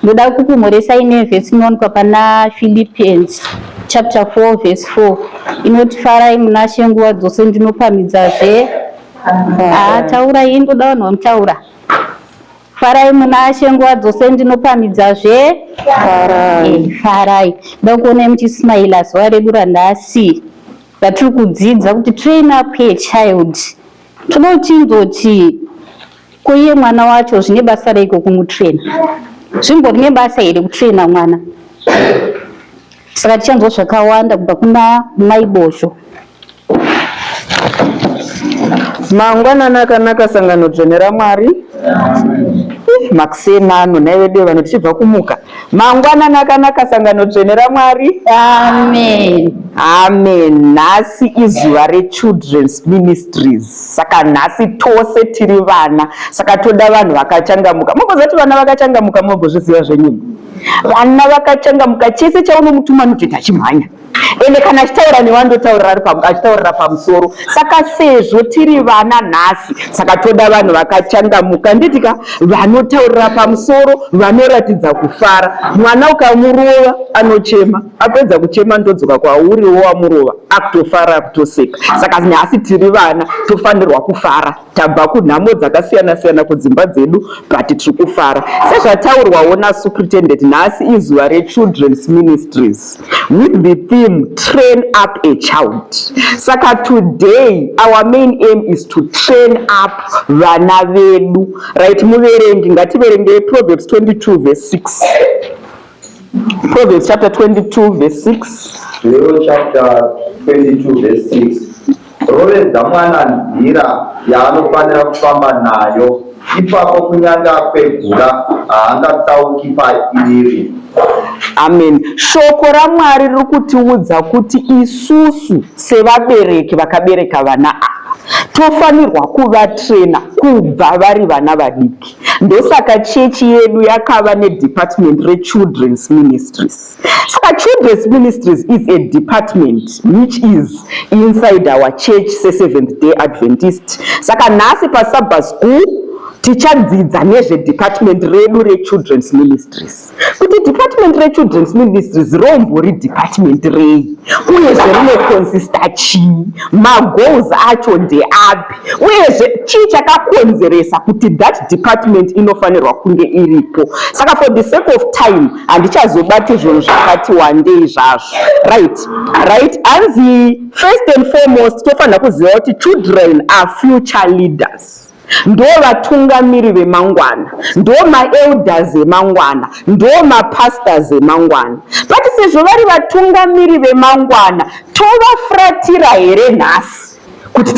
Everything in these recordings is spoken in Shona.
Ndoda kukumhoresai nevhesi inowanikwa pana Philippians chapter 4 verse 4 inoti farai munashe nguva dzose ndinopamhidzazve. Ah, taurai, ndoda vanhu vanotaura. Farai munashe nguva dzose ndinopamhidzazve. Farai. Farai. Ndoda kuonai muchismaila zuva redu ranhasi ratiri kudzidza kuti train up a child. Toda kuchinzoti ko iye mwana wacho zvine basa reiko kumutraina? Zvimbori nebasa here kutraina mwana? Saka tichanzwa zvakawanda kubva kuna Mai Bosho. Mangwanani akanaka sangano dzvene raMwari. Makuseni ano nhai vedu vanhu tichibva kumuka. Mangwanani akanaka sangano dzvene raMwari. Amen. Amen. Nhasi izuva reChildren's Ministries. Saka nhasi tose tiri vana. Saka toda vanhu vakachangamuka. Mogoziva kuti vana vakachangamuka mogozviziva zvenyu. Vana vakachangamuka chese chaunomutuma anotoita achimhanya. Ende kana achitaura newe anotaurira ari achitaurira pamusoro. Saka sezvo tiri vana nhasi, saka toda vanhu vakachangamuka nditi ka vanotaurira pamusoro, vanoratidza kufara. Mwana ukamurova anochema, apedza kuchema ndodzoka kwauri wowamurova akutofara akutoseka. Saka nhasi tiri vana tofanirwa kufara. Tabva kunhamo dzakasiyana siyana kudzimba dzedu but tiri kufara. Sezvataurwawo naSuprintendent nhasi izuva reChildren's Ministries with the theme Train Up a Child. Saka today our main aim is to train up vana vedu. Right muverengi ngativerengei Proverbs 22 verse 6. Proverbs chapter 22 verse 6. Leo chapter 22 verse 6. Rovedza mwana nzira yaanofanira kufamba nayo, ipapo kunyange akwegura haangatsauki pairi. Amen. Shoko raMwari riri kutiudza kuti isusu sevabereki vakabereka vana ava tofanirwa kuvatrena kubva vari vana vadiki. Ndosaka chechi yedu yakava nedepartment rechildren's ministries. Saka children's ministries is a department which is inside our church seSeventh Day Adventist. Saka nhasi paSabbath school tichadzidza nezvedepartment redu rechildren's ministries. Kuti department rechildren's ministries rombori department rei uyezve rinoconsista chii, magoals acho ndeapi, uyezve chii chakakonzeresa kuti that department inofanirwa kunge iripo. Saka for the sake of time handichazobati zvinhu zvakati wandei zvazvo. Right, right. Hanzi first and foremost tofanira kuziva kuti children are future leaders. Ndo vatungamiri vemangwana, ndo maelders emangwana, ndo mapastors emangwana. But sezvo vari vatungamiri vemangwana, tovafuratira here nhasi kuti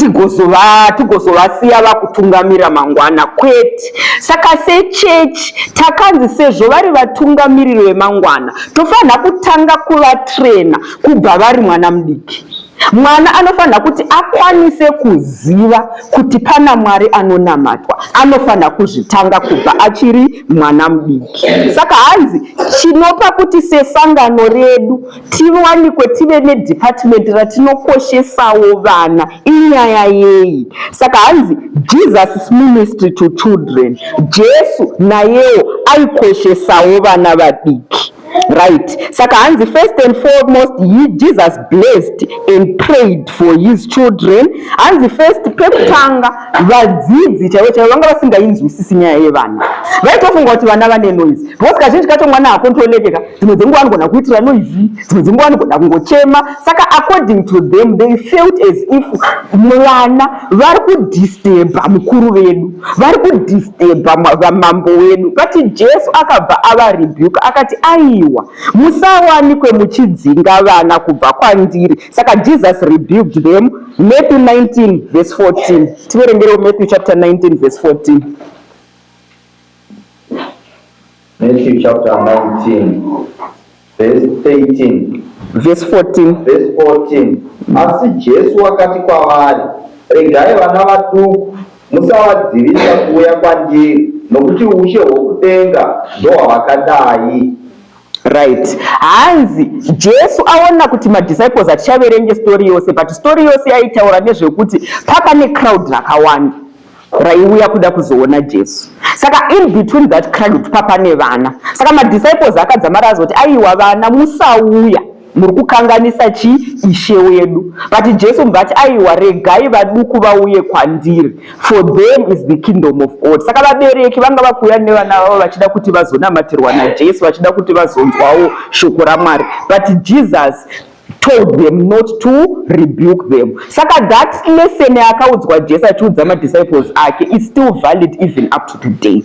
tigozovasiya vakutungamira mangwana? Kwete. Saka sechechi takanzi sezvo vari vatungamiriri vemangwana, tofanira kutanga kuvatrena kubva vari mwana mudiki. Mwana anofanira kuti akwanise kuziva kuti pana Mwari anonamatwa, anofanira kuzvitanga kubva achiri mwana mudiki. Saka hanzi chinopa kuti sesangano redu tiwanikwe tive nedepartment ratinokoshesawo vana inyaya yei? Saka hanzi Jesus ministry to children, Jesu nayewo aikoshesawo vana vadiki. Right. Saka hanzi first and foremost he, Jesus blessed and prayed for his children. Hanzi first pekutanga vadzidzi chaivo chaivo vanga vasingainzwisisi nyaya yevana. Vaitofunga kuti vana vane noise. Because kazhinji kacho mwana hakontroleke ka. Dzimwe dzenguva anogona kuitira noise, dzimwe dzenguva anogona kungochema. Saka according to them they felt as if mwana vari kudisturba mukuru vedu. Vari kudisturba mambo wedu. But Jesu akabva avarebuka akati aiwa musawanikwe muchidzinga vana kubva kwandiri. Saka Jesus rebuked them. Matthew 19 verse 14. Tiverengerewo Matthew chapter 19 verse 14. Matthew chapter 19 verse 13. Verse 14. Verse 14. Asi Jesu wakati kwavari, Regai vana vaduku, musavadzivisa kuuya kwandiri, nokuti ushe hwokudenga ndohwavakadai. Right. Hanzi Jesu aona kuti madisciples hatichaverenge story yose, but story yose yaitaura nezvekuti paka necrowd rakawanda. Raiuya kuda kuzoona Jesu. Saka in between that crowd papane vana. Saka madisciples akadzamara azoti, "Aiwa, vana, musauya, muri kukanganisa chi Ishe wedu." But Jesu mubati, "Aiwa, regai vaduku vauye kwandiri, for them is the kingdom of God." Saka vabereki vanga vakuuya nevana vavo vachida kuti vazonamatirwa naJesu, vachida kuti vazonzwawo shoko raMwari, but Jesus told them not to rebuke them. Saka that lesson yaakaudzwa Jesu achiudza madisciples ake is still valid even up to today.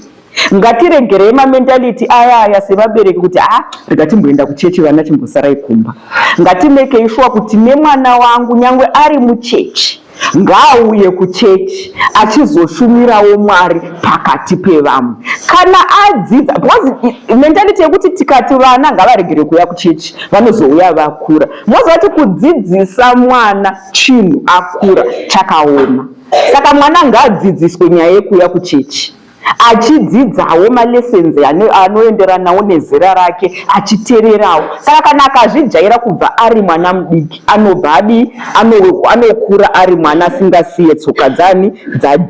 Ngatiregerei mamentality aya aya sevabereki kuti, "A, rega timboenda kuchechi, vana chimbosarai kumba." Ngatimekei sure kuti nemwana wangu, nyangwe ari muchechi, ngaauye kuchechi achizoshumirawo Mwari pakati pevamwe kana adzidza, because mentality yekuti tikati vana ngavaregere kuuya kuchechi, vanozouya vakura, moziva kuti kudzidzisa mwana chinhu akura chakaoma. Saka mwana ngaadzidziswe nyaya yekuuya kuchechi achidzidzawo malessons anoenderanawo nezera rake, achiteererawo. Saka kana akazvijaira kubva ari mwana mudiki, anobva adi anokura ari mwana asingasiye tsoka dzani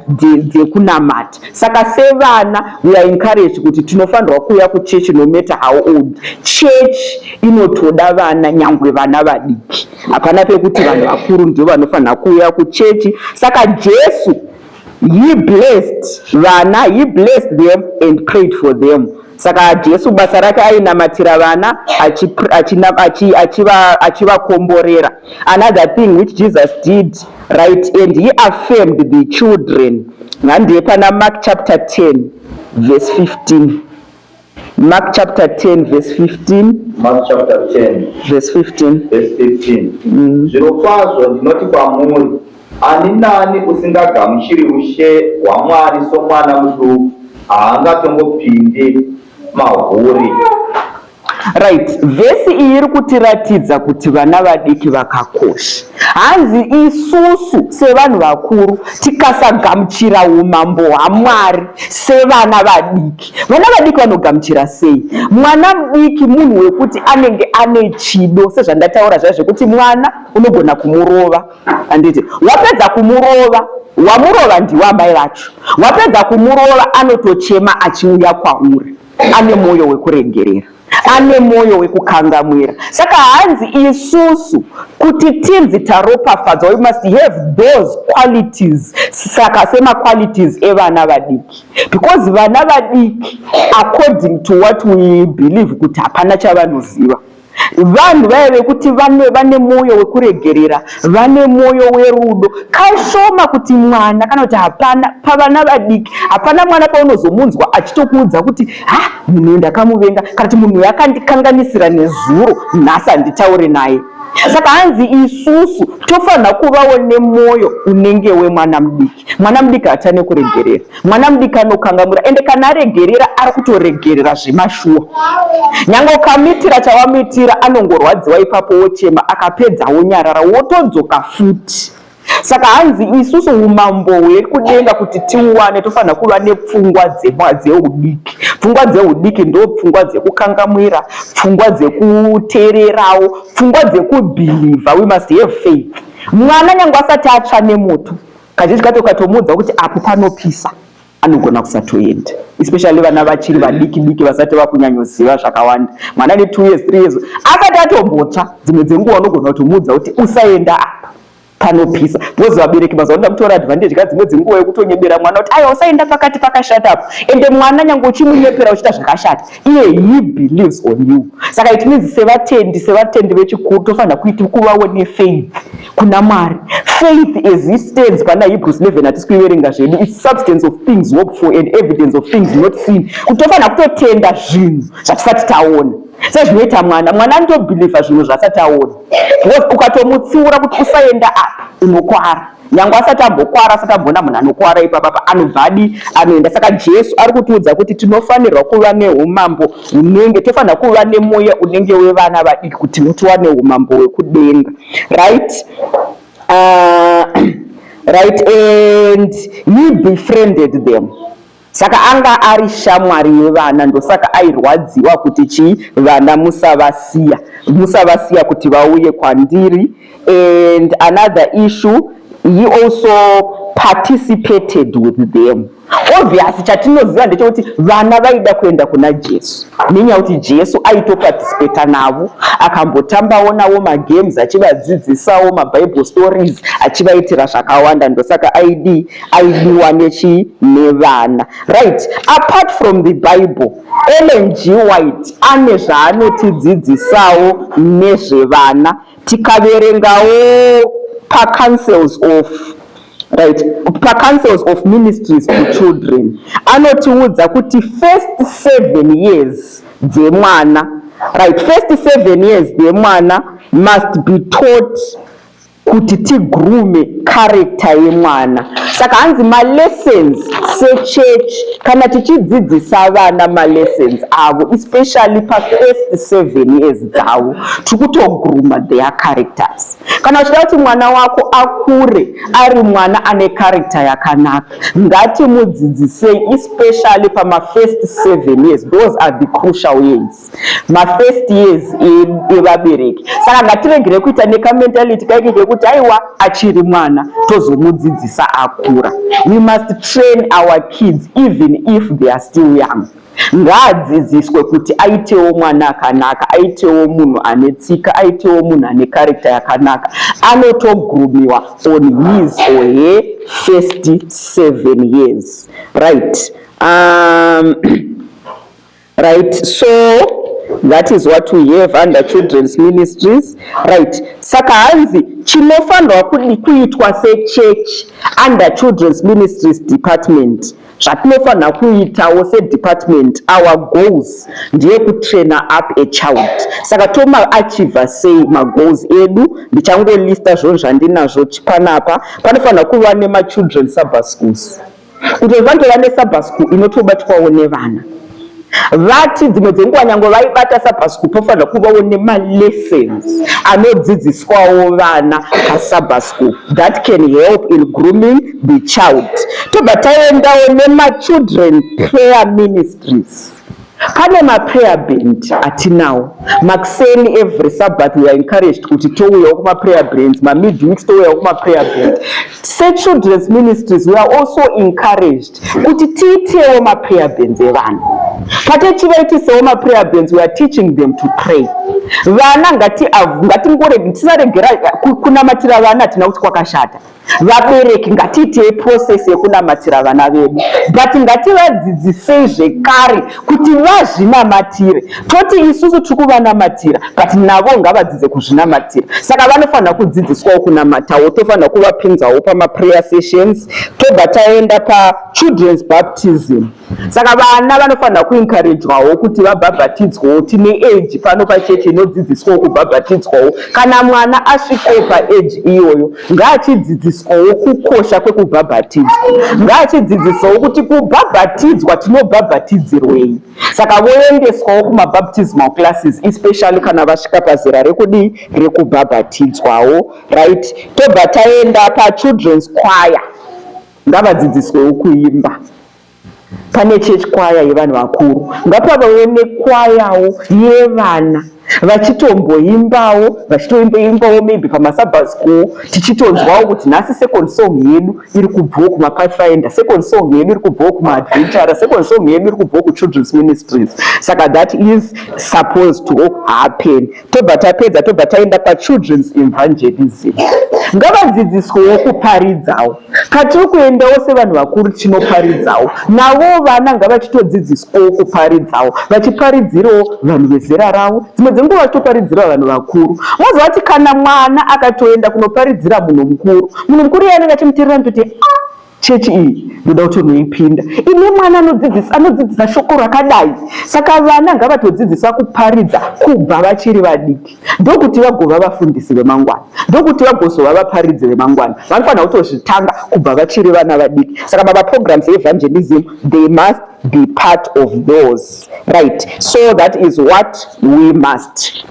dzekunamata. Saka sevana, we are encouraged kuti tinofanirwa kuuya kuchechi no matter how old. Church inotoda vana, nyangwe vana vadiki. Hapana pekuti vanhu vakuru ndio vanofanira kuuya kuchechi. Saka Jesu, he blessed vana, he blessed them and prayed for them. Saka Jesu basa rake ainamatira vana, achivakomborera. Another thing which Jesus did, right, and he affirmed the children. Ngandiye pana Mark chapter 10 verse 15. Mark chapter 10 verse 15. Mark chapter 10 verse 15. Verse 15. Zvirokwazvo ndinoti kwamuri, ani nani usingagamuchiri ushe hwaMwari somwana muduku haangatongopindi mahuri. Right, vhesi iyi iri kutiratidza kuti vana vadiki vakakosha. Hanzi isusu sevanhu vakuru tikasagamuchira umambo hwaMwari sevana vadiki, vana vadiki vanogamuchira sei? Mwana mudiki munhu wekuti anenge ane chido, sezvandataura zviya zvekuti mwana unogona kumurova, handiti? Wapedza kumurova, wamurova ndiwe amai vacho, wapedza kumurova anotochema achiuya kwauri, ane mwoyo wekuregerera, ane mwoyo wekukangamwira. Saka hanzi isusu kuti tinzi taropafadzwa, we must have those qualities, saka semaqualities evana vadiki, because vana vadiki, according to what we believe kuti hapana chavanoziva, vanhu vaya vekuti vane mwoyo wekuregerera, vane mwoyo werudo. Kashoma kuti mwana, kana kuti hapana, pavana vadiki hapana mwana paunozomunzwa achitokuudza kuti, "Ha, munhu uyu ndakamuvenga," kana kuti, "Munhu uyu akandikanganisira nezuro, nhasi handitaure naye." Saka hanzi isusu tofanira kuvawo nemwoyo unenge wemwana mudiki. Mwana mudiki hatane kuregerera, mwana mudiki anokangamwira, ende kana aregerera ari kutoregerera zvemashuwa. Nyange ukamuitira chawamuitira, anongorwadziwa ipapo, wochema, akapedza wonyarara, wotodzoka futi. Saka hanzi isusu umambo hwekudenga kuti tiuwane, tofanira kuva nepfungwa dzeudiki. Pfungwa dzeudiki ndo pfungwa dzekukangamwira, pfungwa dzekuteererawo, pfungwa dzekubhilivha. We must have faith. Mwana nyange asati atsva nemoto, kazhinji kacho ukatomuudza kuti apo panopisa, anogona kusatoenda, especially vana vachiri vadiki diki vasati vakunyanyoziva zvakawanda. Mwana ane 2 years, 3 years, asati atombotsva, dzimwe dzenguva unogona kutomuudza kuti usaenda apa, panopisa, because vabereki mazuva anoda kutora advantage ka dzimwe dzenguva yekutonyebera mwana kuti, "Aiwa, usaenda pakati, pakashata apo." Ende mwana nyange uchimunyepera uchiita zvakashata, iye he believes on you. Saka it means sevatendi vechikuru tofanira kuiti kuvawo nefaith kuna Mwari. Faith as it stands pana Hebrews 11, hatisi kuiverenga zvedu, its substance of things hoped for and evidence of things not seen, kuti tofanira kutotenda zvinhu zvatisati taona, sezvinoita mwana. Mwana anotobhilivha zvinhu zvaasati aona, because ukatomutsiura kuti usaenda apa, unokwara, nyange asati ambokwara, asati amboona munhu anokwara ipapapa, anobva adi anoenda. Saka Jesu ari kutiudza kuti tinofanirwa kuva neumambo hunenge, tofanira kuva nemwoyo unenge wevana vadiki kuti tiwane umambo hwekudenga. Right, right, and he befriended them. Saka anga ari shamwari yevana, ndosaka airwadziwa kuti chii? "Vana musavasiya, musavasiya kuti vauye kwandiri." And another issue, he also Participated with them. Obvious, chatinoziva ndechekuti vana vaida kuenda kuna Jesu nenyaya yekuti Jesu aitoparticipata navo, akambotambawo navo magames, achivadzidzisawo maBible stories, achivaitira zvakawanda. Ndosaka aidi aidiwa nechi nevana, right? Apart from the Bible, Ellen G White ane zvaanotidzidzisawo nezvevana. Tikaverengawo pacouncils of, right, pacouncils of Ministries to Children, anotiudza kuti first 7 years dzemwana, right, first 7 years dzemwana must be taught kuti tigroome character yemwana. Saka hanzi malessons sechurch, kana tichidzidzisa vana malessons avo, especially pafirst 7 years dzavo, tiri kutogrooma their characters. Kana uchida kuti mwana wako akure ari mwana ane character yakanaka, ngatimudzidzisei, especially pamafirst 7 years. Those are the crucial years, mafirst years evabereki. Saka ngatiregere kuita nekamentality kaike kekuti aiwa, achiri mwana, tozomudzidzisa akura. We must train our kids even if they are still young. Ngaadzidziswe kuti aitewo mwana akanaka, aitewo munhu ane tsika, aitewo munhu ane character yakanaka. Anotogroomiwa on his or her first 7 years, right? Right, so that is what we have under children's ministries, right? Saka hanzi chinofanirwa kuitwa sechurch under children's ministries department, zvatinofanira kuitawo sedepartment, our goals ndeyekutraina up a child. Saka tomaachieva sei magoals edu? Ndichangolista zvinhu zvandinazvo panapa. Panofanira kuva nemachildren Sabbath schools, kuti panotova nesabbath school inotobatwawo nevana. Vati dzimwe dzenguva nyange vaibata Sabbath school, pofanira kuvawo nemalessons anodzidziswawo vana pasabbath school that can help in grooming the child. Tobva taendawo nemachildren prayer ministries. Pane maprayer band atinawo makuseni. Every Sabbath we are encouraged kuti touyawo kumaprayer bands, mamidweeks touyawo kumaprayer band. Sechildren's ministries, we are also encouraged kuti tiitewo maprayer bands evana. Patechivaitisewo maprayer bands, we are teaching them to pray. Vana ngatingoregi, tisaregera kunamatira vana. Hatina kuti kwakashata. Vabereki, ngatiitei process yekunamatira vana vedu, but ngativadzidzisei zvekare kuti vazvinamatire. Toti isusu tiri kuvanamatira, but navo ngavadzidze kuzvinamatira. Saka vanofanira kudzidziswawo kunamatawo, tofanira kuvapinzawo pamaprayer sessions. Tobva taenda pachildren's baptism. Saka vana vanofanira kuencouragwawo kuti vabhabhatidzwawo. Tine age pano pachechi inodzidziswawo kubhabhatidzwawo. Kana mwana asvikawo paage iyoyo, ngaachidzidziswawo kukosha kwekubhabhatidzwa, ngaachidzidziswawo kuti kubhabhatidzwa tinobhabhatidzirwei. Saka voendeswawo kumabaptismal classes, especially kana vasvika pazera rekudii, rekubhabhatidzwawo, right? Tobva taenda pachildren's choir. Ngavadzidziswewo kuimba. Pane church choir yevanhu vakuru, ngapavawo nekwayawo yevana, vachitomboimbawo, vachitoimbawo maybe pamasabbath school, tichitonzwawo kuti nhasi second song yedu iri kubvawo kumapathfinder, second song yedu iri kubvawo kumaadventure, second song yedu iri kubvawo kuchildren's ministries. Saka that is supposed to happen. Tobva tapedza, tobva taenda pachildren's evangelism. Ngavadzidziswewo kuparidzawo. Patiri kuendawo sevanhu vakuru tinoparidzawo, navo vana ngavachitodzidziswawo kuparidzawo, vachiparidzirawo vanhu vezera ravo, dzimwe dzenguva vachitoparidzira vanhu vakuru. Moziva kuti kana mwana akatoenda kunoparidzira munhu mukuru, munhu mukuru iye anenge achimuteerera, anototi, "Ah, chechi iyi ndoda kutonoipinda, ine mwana anodzidzisa shoko rakadai." Saka vana ngavatodzidziswa kuparidza kubva vachiri vadiki, ndokuti vagova vafundisi vemangwana, ndokuti vagozova vaparidzi vemangwana. Vanofanira kutozvitanga kubva vachiri vana vadiki. Saka mamaprograms evangelism, they must be part of those, right? So that is what we must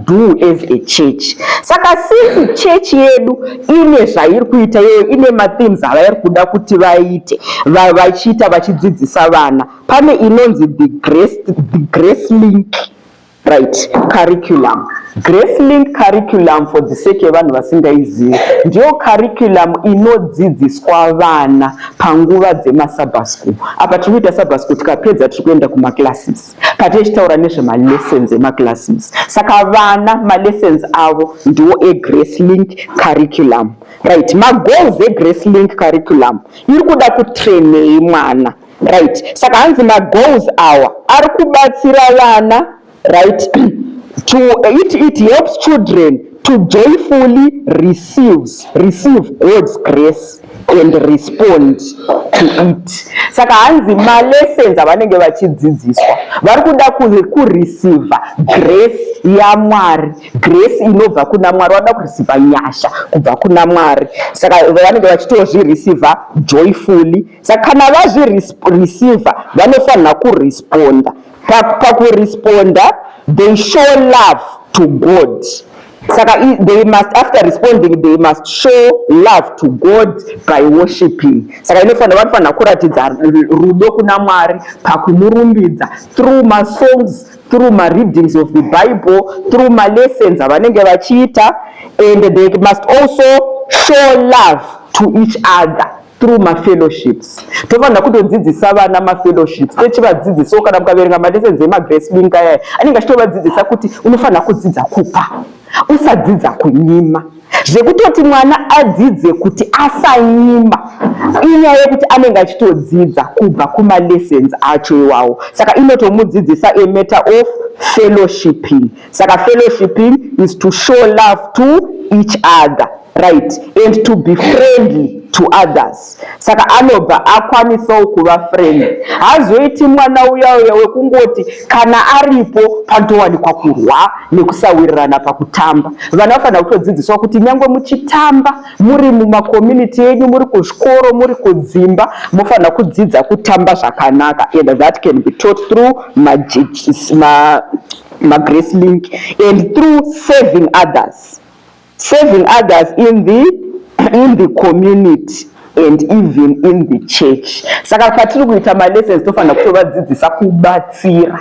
do as a church. Saka since church yedu ine zvairi kuita iyoyo, ine mathemes avairi kuda kuti vaite, vachiita, vachidzidzisa vana, pane inonzi the Grace Link, right, curriculum. Grace Link curriculum, for the sake yevanhu vasingaizivi, ndiyo curriculum inodzidziswa vana panguva dzemaSabbath school. Apa tiri kuita Sabbath school, tikapedza tiri kuenda kumaclasses, patichitaura nezvemalessons emaclasses. Saka vana malessons avo ndiwo eGrace Link curriculum, right? Magoals eGrace Link curriculum iri kuda kutrainei mwana, right? Saka hanzi magoals awa ari kubatsira vana, right, to it helps children to joyfully receive God's grace and respond to it. Saka hanzi malessons avanenge vachidzidziswa, vari kuda kureceiva grace yaMwari, grace inobva kuna Mwari. Vanoda kureceiva nyasha kubva kuna Mwari, saka vanenge vachitozvireceiva joyfully. Saka kana vazvireceiva, vanofanira kuresponda. Pakuresponda, they show love to God. Saka they must, after responding, they must show love to God by worshiping. Saka inofanira, vanofanira kuratidza rudo kuna Mwari pakumurumbidza through masongs, through mareadings of the Bible, through malessons avanenge vachiita. And they must also show love to each other through mafellowships. Tofanira kutodzidzisa vana mafellowships, tichivadzidzisawo. Kana mukaverenga malessons emaGrace Link ayaya, anenge achitovadzidzisa kuti unofanira kudzidza kupa, usadzidza kunyima. Zvekutoti mwana adzidze kuti asanyima, inyaya yekuti anenge achitodzidza kubva kumalessons acho iwawo. Saka inotomudzidzisa a matter of fellowshipping. Saka fellowshipping is to show love to each other, right, and to be friendly to others. Saka anobva akwanisawo kuva friendly. Hazoiti mwana uya uya wekungoti kana aripo panotowanikwa kurwa nekusawirirana pakutamba. Vana vafanira kutodzidziswa kuti nyange muchitamba muri mumacommunity enyu, muri kuzvikoro, muri kudzimba, mufanira kudzidza kutamba zvakanaka, and that can be taught through maGrace Link and through serving others, serving others in the community and even in the church. Saka patiri kuita malessons, tofanira kutovadzidzisa kubatsira,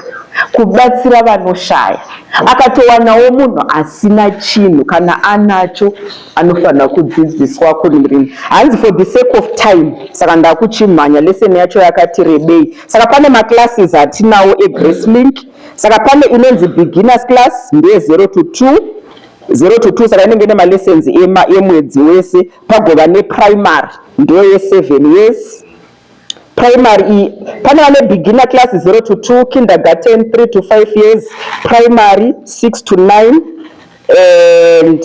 kubatsira vanoshaya. Akatowanawo munhu asina chinhu, kana anacho, anofanira kudzidziswa kurimrini. Hanzi for the sake of time, saka ndakuchimhanya, lesson yacho yakati rebei. Saka pane maclasses atinawo eGrace Link. Saka pane inonzi beginners class, ndeye 0 to 2, 0 to 2, saka inenge ine malessons emwedzi wese. Pagova neprimary, ndo ye7 years primary iyi. Pane vane beginner class 0 to 2, kindergarten 3 to 5 years, primary 6 to 9, and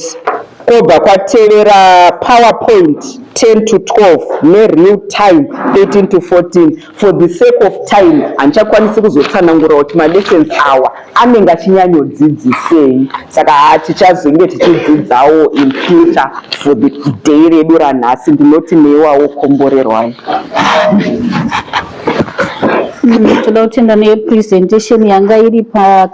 kwobva kwatevera PowerPoint 10 to 12, neReal Time 13 to 14. For the sake of time, handichakwanisi kuzotsanangura kuti malessons awa anenge achinyanyodzidzisei. Saka tichazonge tichidzidzawo in future. For the day redu ranhasi, ndinoti neiwawo komborerwai. Toda kutenda nepresentation yanga iri pa.